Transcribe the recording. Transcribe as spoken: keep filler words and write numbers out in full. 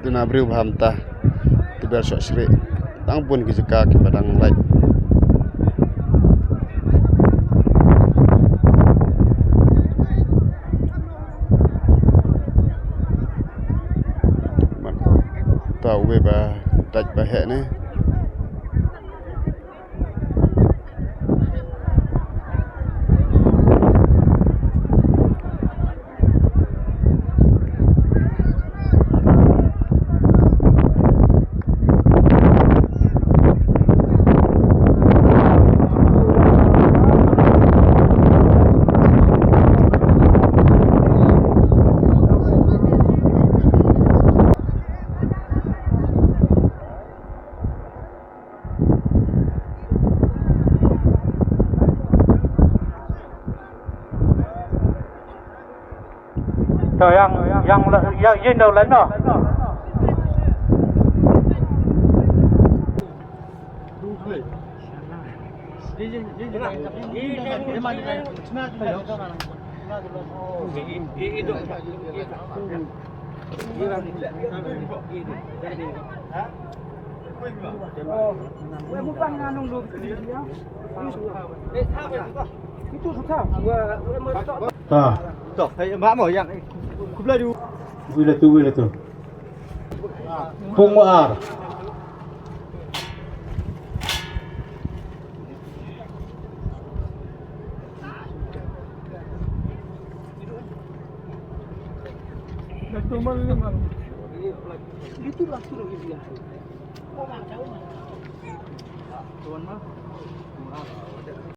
Duna briew bha mynta. Te ber shuh shrieh. Tang bun ki jaka kiba dang lait. Mynta uwei ba dait ba heh ne. To, ïa, ïa, ïa, ïa, ïa, ïa, ïa, ïa, Ta. To, hey, Mbak mo yang. Kublai du. Wila tu, wila tu. Pung ar.